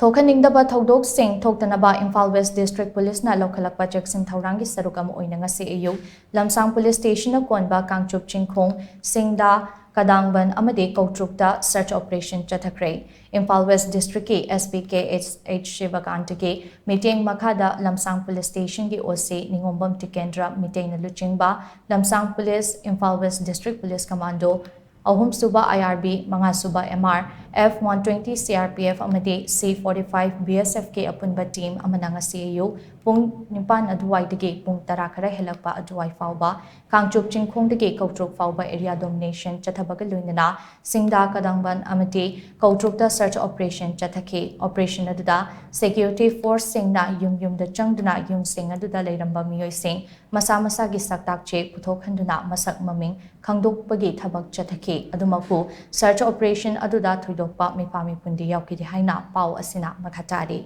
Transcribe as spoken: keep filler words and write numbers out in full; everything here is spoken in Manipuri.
ꯊꯣꯛꯍꯟꯅꯤꯡꯗꯕ ꯊꯧꯗꯣꯛꯁꯤꯡ ꯊꯣꯛꯇꯅꯕ ꯏꯝꯐꯥꯜ ꯋꯦꯁ ꯗꯤꯁꯇ꯭ꯔꯤꯛ ꯄꯨꯂꯤꯁꯅ ꯂꯧꯈꯠꯂꯛꯄ ꯆꯦꯛꯁꯤꯟ ꯊꯧꯔꯥꯡꯒꯤ ꯁꯔꯨꯛ ꯑꯃ ꯑꯣꯏꯅ ꯉꯁꯤ ꯑꯌꯨꯛ ꯂꯝꯁꯥꯡ ꯄꯨꯂꯤꯁ ꯁ꯭ꯇꯦꯁꯟꯅ ꯀꯣꯟꯕ ꯀꯥꯡꯆꯨꯞ ꯆꯤꯡꯈꯣꯡ, ꯁꯤꯡꯗꯥ, ꯀꯗꯥꯡꯕꯟ ꯑꯃꯗꯤ ꯀꯧꯇ꯭ꯔꯨꯛꯇ ꯁꯔꯆ ꯑꯣꯄꯔꯦꯁꯟ ꯆꯠꯊꯈ꯭ꯔꯦ꯫ ꯏꯝꯐꯥꯜ ꯋꯦꯁ ꯗꯤꯁꯇ꯭ꯔꯤꯛꯀꯤ S P K H H ꯁꯤꯕꯀꯥꯟꯇꯒꯤ ꯃꯤꯠꯌꯦꯡ ꯃꯈꯥꯗ ꯂꯝꯁꯥꯡ ꯄꯨꯂꯤꯁ ꯁ꯭ꯇꯦꯁꯟꯒꯤ ꯑꯣ ꯁꯤ ꯅꯤꯉꯣꯝꯕꯝ ꯇꯤꯀꯦꯟꯗ꯭ꯔ ꯃꯤꯇꯩꯅ ꯂꯨꯆꯤꯡꯕ ꯂꯝꯁꯥꯡ police, Imphal west district police commando, ꯑꯍꯨꯝꯁꯨꯕ ꯑꯥꯏ ꯑꯥꯔ ꯕꯤ, ꯃꯉꯥꯁꯨꯕ M R F, one twenty C R P F ꯑꯃꯗꯤ C forty five B S ꯑꯦꯐꯀꯤ ꯑꯄꯨꯟꯕ ꯇꯤꯝ ꯑꯃꯅ ꯉꯁꯤ ꯑꯌꯨꯛ ꯄꯨꯡ ꯅꯤꯄꯥꯟ ꯑꯗꯨꯋꯥꯏꯗꯒꯤ ꯄꯨꯡ ꯇꯔꯥ ꯈꯔ ꯍꯦꯜꯂꯛꯄ ꯑꯗꯨꯋꯥꯏ ꯐꯥꯎꯕ ꯀꯥꯡꯆꯨꯞ ꯆꯤꯡꯈꯣꯡꯗꯒꯤ ꯀꯧꯇ꯭ꯔꯨꯛ ꯐꯥꯎꯕ ꯑꯦꯔꯤꯌꯥ ꯗꯣꯃꯤꯅꯦꯁꯟ ꯆꯠꯊꯕꯒ ꯂꯣꯏꯅꯅ ꯁꯤꯡꯗꯥ, ꯀꯗꯥꯡꯕꯟ ꯑꯃꯗꯤ ꯀꯧꯇ꯭ꯔꯨꯛꯇ ꯁꯔꯆ ꯑꯣꯄꯔꯦꯁꯟ ꯆꯠꯊꯈꯤ꯫ ꯑꯣꯄꯔꯦꯁꯟ ꯑꯗꯨꯗ ꯁꯦꯀ꯭ꯌꯨꯔꯤꯇꯤ ꯐꯣꯔꯁꯁꯤꯡꯅ ꯌꯨꯝ ꯌꯨꯝꯗ ꯆꯪꯗꯨꯅ ꯌꯨꯝꯁꯤꯡ ꯑꯗꯨꯗ ꯂꯩꯔꯝꯕ ꯃꯤꯑꯣꯏꯁꯤꯡ ꯃꯁꯥ ꯃꯁꯥꯒꯤ ꯁꯛꯇꯥꯛ ꯆꯦ ꯄꯨꯊꯣꯛꯍꯟꯗꯨꯅ ꯃꯁꯛ ꯃꯃꯤꯡ ꯈꯪꯗꯣꯛꯄꯒꯤ ꯊꯕꯛ ꯆꯠꯊꯈꯤ꯫ ꯑꯗꯨꯃꯛꯄꯨ ꯁꯔꯆ ꯑꯣꯄꯔꯦꯁꯟ ꯑꯗꯨꯗ ꯊꯣꯏꯗꯣꯛꯄ ꯃꯤꯐꯥ ꯃꯤꯄꯨꯟꯗꯤ ꯌꯥꯎꯈꯤꯗꯦ ꯍꯥꯏꯅ ꯄꯥꯎ ꯑꯁꯤꯅ ꯃꯈꯥ ꯇꯥꯔꯤ꯫